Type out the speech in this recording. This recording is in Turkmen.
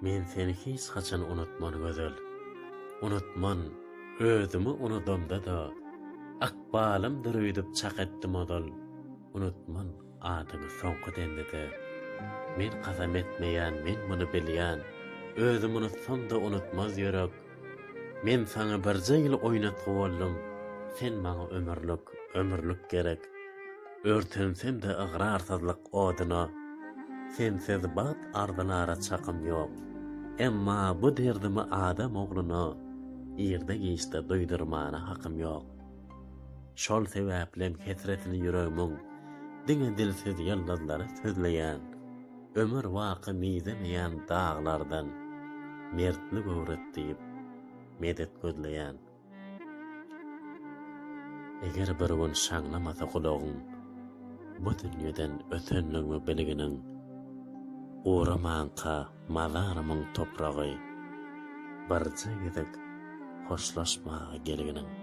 Men seni hiç haçan unutman gözel. Unutman, özümi unudamda-da, Ykbalymdyr öýdüp çak etdim ozal. Unutman adyňy soňky demde-de. Men kasam etmeýän, men muny bilýän, Özüm unutsam-da unutmaz ýürek. Men saňa birje ýyl oýnatgy boldum, Sen maňa ömürlik, ömürlik gerek. Örtensem-de ygrarsyzlyk oduna, Sensiz bagt arzylara çakym ýok. Emma bu derdimi adam ogluna Irde-giçde duýdurmana hakym ýok. Şol sebäplem hesretini ýüregimiň Diňe dilsiz ýyldyzlara sözleýän. Ömür baky mizemeýän daglardan Mertlik öwret diýip, medet gözleýän. Eger bir gün şaňlamasa gulagyň, Bu dünýeden ötenligimi bilginiň. Guramanka mazarymyň topragy, Birje gezek hoşlaşmaga gelginiň.